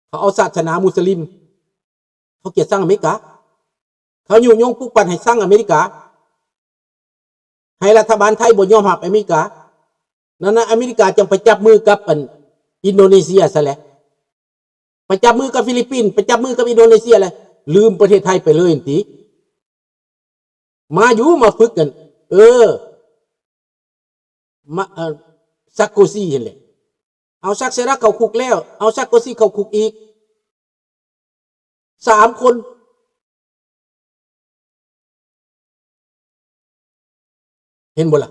ເຂົາເອົາສາສະໜາມຸສລິມ ເຂົາກຽດຊັງອາເມລິກາ ເຂົາຍຸຍົງປຸກປັ່ນໃຫ້ຊັງອາເມລິກາ ໃຫ້ລັດຖະບານໄທບໍ່ຍອມຮັບອາເມລິກາ. ນັ້ນນະ ອາເມລິກາຈຶ່ງໄປຈັບມືກັບອັນອິນໂດເນເຊຍຊະແຫຼະ ໄປຈັບມືກັບຟີລິບປິນ ໄປຈັບມືກັບອິນໂດເນເຊຍແຫຼະ ລືມປະເທດໄທໄປເລີຍຫັ້ນຕິ. ມາຢູ່ມາຝຶກກັນ ເອີ ມາ ເອີ ຊາໂກຊີຫັ້ນແຫຼະ ເອົາຊັກຊີຣາກເຂົ້າຄຸກແລ້ວ ເອົາຊາໂກຊີເຂົ້າຄຸກອີກ ສາມຄົນ ເຫັນບໍ່ລະ?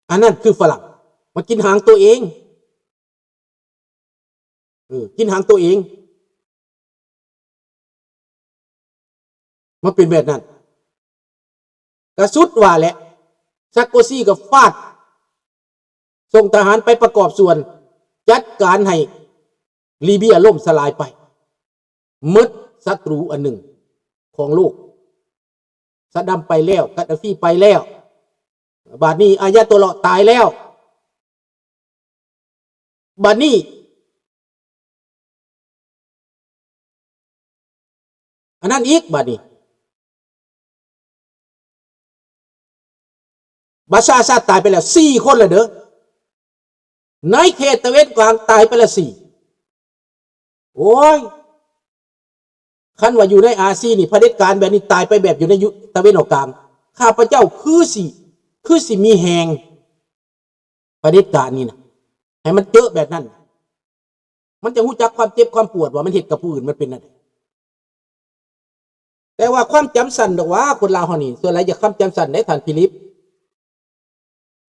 ອັນນັ້ນຄືຝຣັ່ງ ມາກິນຫາງໂຕເອງ ເອີ ກິນຫາງໂຕເອງ ມາເປັນແບບນັ້ນ ກະສຸດວ່າແຫຼະ ຊາໂກຊີກໍຟາດ ສົ່ງທະຫານໄປປະກອບສ່ວນ ຈັດການໃຫ້ລີເບຍລົ້ມສະຫຼາຍໄປ ໝົດສັດຕູອັນໜຶ່ງຂອງໂລກ. ຊາດຳໄປແລ້ວ ກາດາຟີໄປແລ້ວ ບາດນີ້ອາຍາໂຕເລາະຕາຍແລ້ວ ບາດນີ້ ອັນນັ້ນອີກ ບາດນີ້ ບາຊາອັດສັດຕາຍໄປແລ້ວສີ່ຄົນແລ້ວເດີ ໃນເຂດຕາເວັນກາງຕາຍໄປແລ້ວສີ່. ໂອ້ຍ ຄັນວ່າຢູ່ໃນອາຊີນີ້ ຜະເດັດການແບບນີ້ຕາຍໄປແບບຢູ່ໃນ ຢູ່ຕາເວັນອອກກາງ ຂ້າພະເຈົ້າຄືຊິ ຄືຊິມີແຮງ ຜະເດັດການນີ້ນະ ໃຫ້ມັນເຈີແບບນັ້ນ ມັນຈະຮູ້ຈັກຄວາມເຈັບຄວາມປວດວ່າມັນເຮັດກັບຜູ້ອື່ນມັນເປັນແນວໃດ. ແຕ່ວ່າຄວາມຈຳສັ້ນດອກຫວາ ຄົນລາວເຮົານີ້ ສ່ວນຫຼາຍຢາກຄວາມຈຳສັ້ນເດ້ທ່ານຟີລິບ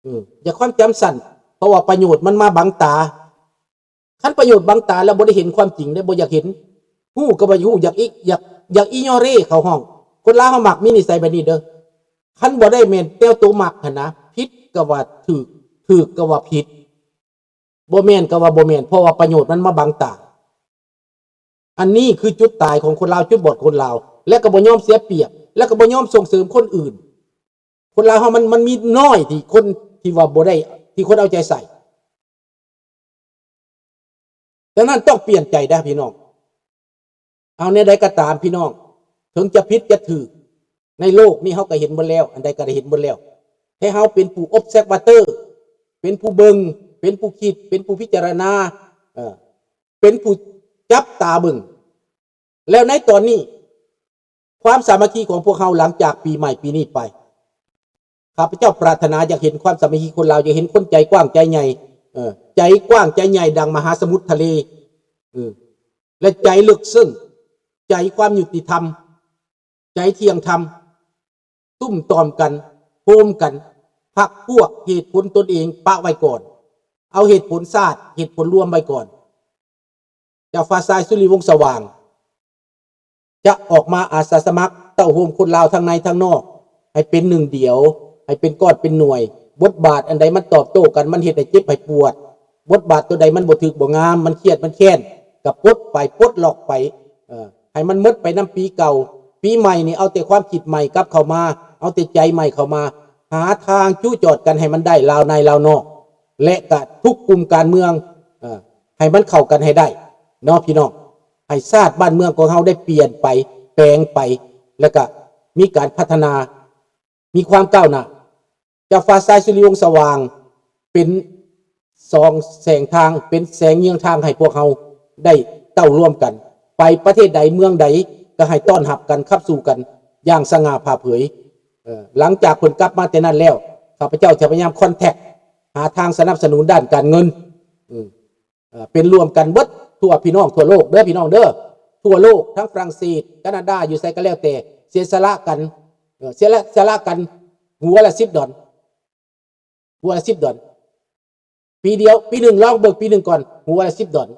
ເອີ ຢາກຄວາມຈຳສັ້ນ ເພາະວ່າປະໂຫຍດມັນມາບັງຕາ. ຄັນປະໂຫຍດບັງຕາແລ້ວບໍ່ໄດ້ເຫັນຄວາມຈິງເດ້ ບໍ່ຢາກເຫັນ ຮູ້ກໍບໍ່ຢາກຮູ້ ຢາກອີ ຢາກ ຢາກອີໂນເຣເຂົາຮ້ອງ. ຄົນລາວເຮົາມັກມີນິໄສແບບນີ້ເດີ ຄັນບໍ່ໄດ້ແມ່ນແນວໂຕມັກຫັ້ນນະ ຜິດກໍວ່າຖືກ ຖືກກໍວ່າຜິດ ບໍ່ແມ່ນກໍວ່າບໍ່ແມ່ນ ເພາະວ່າປະໂຫຍດມັນມາບັງຕາ. ອັນນີ້ຄືຈຸດຕາຍຂອງຄົນລາວ ຈຸດບອດຄົນລາວ ແລະກໍບໍ່ຍອມເສຍປຽບ ແລະກໍບໍ່ຍອມສົ່ງເສີມຄົນອື່ນ. ຄົນລາວເຮົາມັນ ມັນມີນ້ອຍທີ່ຄົນທີ່ວ່າບໍ່ໄດ້ ທີ່ຄົນເອົາໃຈໃສ່. ດັ່ງນັ້ນຕ້ອງປ່ຽນໃຈເດີພີ່ນ້ອງ. ເອົາແນວໃດກໍຕາມພີ່ນ້ອງ ເຖິງຈະຜິດຈະຖືກ ໃນໂລກນີ້ເຮົາກໍເຫັນໝົດແລ້ວ ອັນໃດກໍໄດ້ເຫັນໝົດແລ້ວ. ໃຫ້ເຮົາເປັນຜູ້ observator ເປັນຜູ້ເບິ່ງ ເປັນຜູ້ຄິດ ເປັນຜູ້ພິຈາລະນາ ເອີ ເປັນຜູ້ຈັບຕາເບິ່ງ. ແລ້ວໃນຕອນນີ້ ຄວາມສາມັກຄີຂອງພວກເຮົາຫຼັງຈາກປີໃໝ່ປີນີ້ໄປ ຂ້າພະເຈົ້າປາດຖະໜາຢາກເຫັນຄວາມສາມັກຄີຄົນລາວ ຢາກເຫັນຄົນໃຈກວ້າງໃຈໃຫຍ່ ເອີ ໃຈກວ້າງໃຈໃຫຍ່ດັ່ງມະຫາສະໝຸດທະເລ ເອີ ແລະ ໃຈເລິກເຊິ່ງ ໃຈຄວາມຍຸຕິທຳ ໃຈທ່ຽງທຳ ຕຸ້ມຕອມກັນ ໂຮມກັນ ພັກພວກ ເຫດຜົນຕົນເອງປະໄວ້ກ່ອນ ເອົາເຫດຜົນຊາດ ເຫດຜົນລວມໄວ້ກ່ອນ. ເຈົ້າຟ້າຊາຍ ສຸລິວົງສະຫວ່າງ ຈະອອກມາອາສາສະໝັກເຕົ້າໂຮມຄົນລາວທັງໃນທັງນອກ ໃຫ້ເປັນໜຶ່ງດຽວ ໃຫ້ເປັນກ້ອນເປັນໜ່ວຍ. ບົດບາດອັນໃດມັນຕອບໂຕ້ກັນ ມັນເຮັດໃຫ້ເຈັບໃຫ້ປວດ ບົດບາດຕົວໃດມັນບໍ່ຖືກບໍ່ງາມ ມັນຄຽດມັນແຄ້ນ ກະປົດໄປ ປົດລັອກໄປ ເອີ ໃຫ້ມັນໝົດໄປນຳປີເກົ່າ. ປີໃໝ່ນີ້ເອົາແຕ່ຄວາມຄິດໃໝ່ກັບເຂົ້າມາ ເອົາແຕ່ໃຈໃໝ່ເຂົ້າມາ ຫາທາງຈຸຈອດກັນໃຫ້ມັນໄດ້ ລາວໃນລາວນອກ ແລະ ກະທຸກກຸ່ມການເມືອງ ເອີ ໃຫ້ມັນເຂົ້າກັນໃຫ້ໄດ້ເນາະພີ່ນ້ອງ ໃຫ້ຊາດບ້ານເມືອງຂອງເຮົາໄດ້ປ່ຽນໄປ ແປງໄປ ແລະ ກະມີການພັດທະນາ ມີຄວາມກ້າວໜ້າ. ເຈົ້າຟ້າຊາຍ ສຸລິວົງສະຫວ່າງ ເປັນສອງແສງທາງ ເປັນແສງເຍືອງທາງໃຫ້ພວກເຮົາໄດ້ເຕົ້າຮ່ວມກັນ ໄປປະເທດໃດເມືອງໃດ ກະໃຫ້ຕ້ອນຮັບກັນ ຂັບສູ້ກັນຢ່າງສະຫງ່າຜ່າເຜີຍ. ເອີ ຫຼັງຈາກເພິ່ນກັບມາແຕ່ນັ້ນແລ້ວ ຂ້າພະເຈົ້າຈະພະຍາຍາມຄອນແທັກ ຫາທາງສະໜັບສະໜູນດ້ານການເງິນ ເອີ ເປັນລວມກັນເບິດທົ່ວພີ່ນ້ອງທົ່ວໂລກເດີ ພີ່ນ້ອງເດີ ທົ່ວໂລກ ທັງຝຣັ່ງເສດ ການາດາ ຢູ່ໃສກໍແລ້ວແຕ່ ເສຍສະຫຼະກັນ ເອີ ເສຍສະຫຼະກັນ ຫົວລະສິບດອນ ຫົວລະສິບດອນ ປີດຽວ ປີໜຶ່ງ ລອງເບິ່ງປີໜຶ່ງກ່ອນ ຫົວລະສິບດອນ.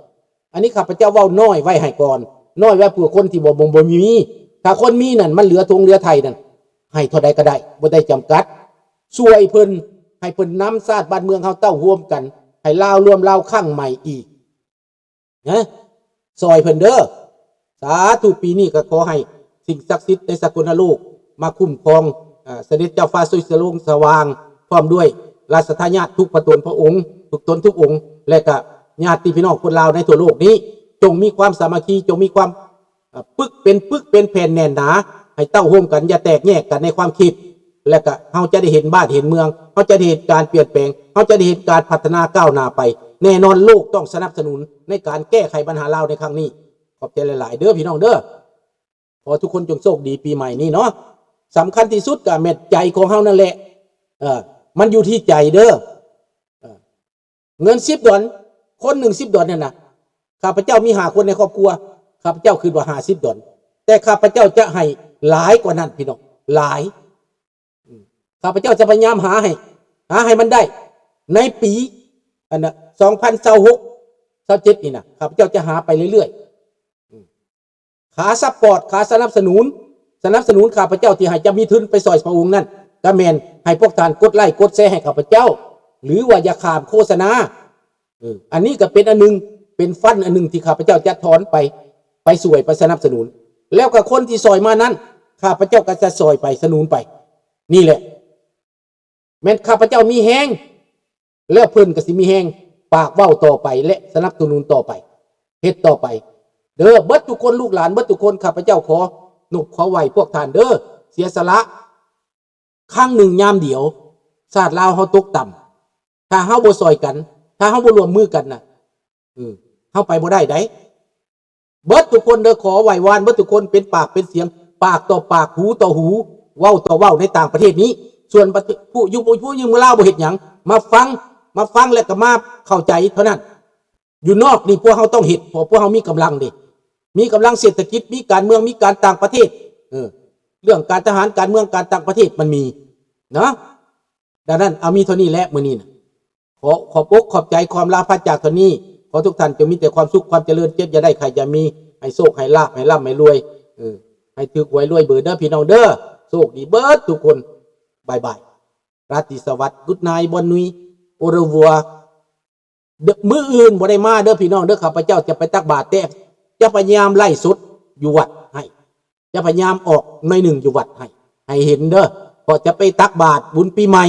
ອັນນີ້ຂ້າພະເຈົ້າເວົ້ານ້ອຍໄວ້ໃຫ້ກ່ອນ ນ້ອຍໄວ້ເພື່ອຄົນທີ່ບໍ່ ບໍ່ ບໍ່ມີ. ຖ້າຄົນມີນັ້ນ ມັນເຫຼືອຖົງເຫຼືອໄຖນັ້ນ ໃຫ້ເທົ່າໃດກໍໄດ້ ບໍ່ໄດ້ຈຳກັດ. ຊ່ວຍເພິ່ນ ໃຫ້ເພິ່ນນຳຊາດບ້ານເມືອງເຮົາເຕົ້າຮ່ວມກັນ ໃຫ້ລາວລວມລາວຄັ້ງໃໝ່ອີກ ນະ ຊ່ອຍເພິ່ນເດີ. ສາທຸ ປີນີ້ກໍຂໍໃຫ້ສິ່ງສັກສິດໃນສາກົນນະໂລກມາຄຸ້ມຄອງ ເອີ ສະເດັດເຈົ້າຟ້າສຸລິວົງສະຫວ່າງ ພ້ອມດ້ວຍລາຊະທາຍາດທຸກພະຕົນພະອົງ ທຸກຕົນທຸກອົງ ແລະ ກະ ຍາດຕິພີ່ນ້ອງຄົນລາວໃນທົ່ວໂລກນີ້ ຈົ່ງມີຄວາມສາມັກຄີ ຈົ່ງມີຄວາມ ເອີ ປຶກເປັນປຶກເປັນແຜ່ນແໜ້ນໜາ ໃຫ້ເຕົ້າໂຮມກັນ ຢ່າແຕກແຍກກັນໃນຄວາມຄິດ ແລະກະເຮົາຈະໄດ້ເຫັນບ້ານເຫັນເມືອງ ເຮົາຈະໄດ້ເຫັນການປ່ຽນແປງ ເຮົາຈະໄດ້ເຫັນການພັດທະນາກ້າວໜ້າໄປ ແນ່ນອນໂລກຕ້ອງສະໜັບສະໜູນໃນການແກ້ໄຂບັນຫາລາວໃນຄັ້ງນີ້. ຂອບໃຈຫຼາຍໆເດີພີ່ນ້ອງເດີ. ຂໍທຸກຄົນຈົ່ງໂຊກດີປີໃໝ່ນີ້ເນາະ. ສຳຄັນທີ່ສຸດກະແມ່ນໃຈຂອງເຮົານັ້ນແຫຼະ ເອີ ມັນຢູ່ທີ່ໃຈເດີ. ເອີ ເງິນສິບດອນ ຄົນໜຶ່ງສິບດອນນັ້ນນະ ຂ້າພະເຈົ້າມີຫ້າຄົນໃນຄອບຄົວ ຂ້າພະເຈົ້າຄິດວ່າຫ້າສິບດອນ ແຕ່ຂ້າພະເຈົ້າຈະໃຫ້ຫຼາຍກວ່ານັ້ນພີ່ນ້ອງ ຫຼາຍ. ຂ້າພະເຈົ້າຈະພະຍາຍາມຫາໃຫ້ ຫາໃຫ້ມັນໄດ້ໃນປີ ອັນນະ ສອງພັນຊາວຫົກ ຊາວເຈັດນີ້ນະ ຂ້າພະເຈົ້າຈະຫາໄປເລື້ອຍໆ. ຄ່າຊັບພອດ ຄ່າສະໜັບສະໜູນ ສະໜັບສະໜູນຂ້າພະເຈົ້າທີ່ໃຫ້ຈະມີທຶນໄປຊ່ອຍພະອົງນັ້ນ ກະແມ່ນໃຫ້ພວກທ່ານກົດໄລ້ກົດແຊໃຫ້ຂ້າພະເຈົ້າ ຫຼືວ່າຢ່າຂ້າມໂຄສະນາ. ເອີ ອັນນີ້ກະເປັນອັນໜຶ່ງ ເປັນຟັນອັນໜຶ່ງທີ່ຂ້າພະເຈົ້າຈະຖອນໄປ ໄປຊ່ວຍໄປສະໜັບສະໜູນ ແລ້ວກະຄົນທີ່ຊ່ອຍມານັ້ນ ຂ້າພະເຈົ້າກະຈະຊ່ອຍໄປສະໜູນໄປ. ນີ້ແຫຼະ ແມ່ນຂ້າພະເຈົ້າມີແຮງ ແລ້ວເພິ່ນກະຊິມີແຮງປາກເວົ້າຕໍ່ໄປ ແລະ ສະໜັບສະໜູນຕໍ່ໄປ ເຮັດຕໍ່ໄປເດີ ເບິດທຸກຄົນ ລູກຫຼານເບິດທຸກຄົນ. ຂ້າພະເຈົ້າຂໍນົບຂໍໄຫວ້ພວກທ່ານເດີ ເສຍສະຫຼະຄັ້ງໜຶ່ງຍາມດຽວ. ຊາດລາວເຮົາຕົກຕ່ຳ ຖ້າເຮົາບໍ່ຊ່ອຍກັນ ຖ້າເຮົາບໍ່ຮ່ວມມືກັນນະ ເອີ ເຮົາໄປບໍ່ໄດ້ໃດ. ເບິດທຸກຄົນເດີ ຂໍໄຫວ້ວານເບິດທຸກຄົນ ເປັນປາກເປັນສຽງ ປາກຕໍ່ປາກ ຫູຕໍ່ຫູ ເວົ້າຕໍ່ເວົ້າໃນຕ່າງປະເທດນີ້. ສ່ວນປະເທດ ຜູ້ຢູ່ ຜູ້ຢູ່ເມືອງລາວບໍ່ເຮັດຫຍັງ ມາຟັງ ມາຟັງແລ້ວກໍມາເຂົ້າໃຈເທົ່ານັ້ນ. ຢູ່ນອກນີ້ພວກເຮົາຕ້ອງເຮັດ ເພາະພວກເຮົາມີກຳລັງເດ້ ມີກຳລັງເສດຖະກິດ ມີການເມືອງ ມີການຕ່າງປະເທດ ເອີ ເລື່ອງການທະຫານ ການເມືອງ ການຕ່າງປະເທດມັນມີເນາະ. ດັ່ງນັ້ນ ເອົາມີເທົ່ານີ້ແຫຼະມື້ນີ້ນະ. ຂໍຂອບອົກຂອບໃຈ ຂໍອຳລາພາຈາກເທົ່ານີ້. ຂໍທຸກທ່ານຈົ່ງມີແຕ່ຄວາມສຸກຄວາມຈະເລີນ ເຈັບຢ່າໄດ້ ໄຂ້ຢ່າມີ ໃຫ້ໂຊກໃຫ້ລາບ ໃຫ້ລ່ຳໃຫ້ລວຍ ເອີ ໃຫ້ຖືກຫວຍລວຍເບີເດີພີ່ນ້ອງເດີ. ໂຊກດີເບິດທຸກຄົນ. ບາຍບາຍ. ລາຕີສະຫວັດ Good night, bonne nuit, au revoir. ມື້ອື່ນບໍ່ໄດ້ມາເດີພີ່ນ້ອງເດີ ຂ້າພະເຈົ້າຈະໄປຕັກບາດ ແຕ່ຈະພະຍາຍາມໄລຟ໌ສົດຢູ່ວັດໃຫ້ ຈະພະຍາຍາມອອກໜ້ອຍໜຶ່ງຢູ່ວັດໃຫ້ ໃຫ້ເຫັນເດີ ເພາະຈະໄປຕັກບາດບຸນປີໃໝ່.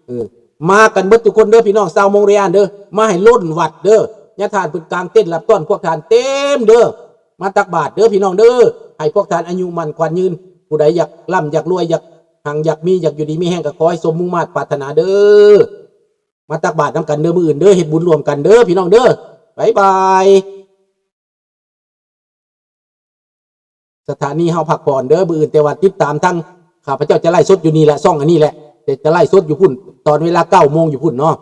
ເອີ ມາກັນເບິດທຸກຄົນເດີພີ່ນ້ອງຊາວມົງເຣອານເດີ ມາໃຫ້ລົ້ນວັດເດີ. ຍາທ່ານເພິ່ນກາງເຕັນຮັບຕ້ອນພວກທ່ານເຕັມເດີ ມາຕັກບາດເດີພີ່ນ້ອງເດີ. ໃຫ້ພວກທ່ານອາຍຸໝັ້ນຂວັນຍືນ ຜູ້ໃດຢາກລ່ຳຢາກລວຍ ຢາກຮັ່ງຢາກມີ ຢາກຢູ່ດີມີແຮງ ກໍຂໍໃຫ້ສົມມຸ່ງມາດປາດຖະໜາເດີ. ມາຕັກບາດນຳກັນເດີມື້ອື່ນເດີ ເຮັດບຸນຮ່ວມກັນເດີພີ່ນ້ອງເດີ. ບາຍບາຍ. ສະຖານີເຮົາພັກຜ່ອນເດີມື້ອື່ນ ແຕ່ວ່າຕິດຕາມທາງ ຂ້າພະເຈົ້າຈະໄລຟ໌ສົດຢູ່ນີ້ແຫຼະ ຊ່ອງອັນນີ້ແຫຼະ ແຕ່ຈະໄລຟ໌ສົດຢູ່ພຸ້ນ ຕອນເວລາເກົ້າໂມງຢູ່ພຸ້ນເນາະ.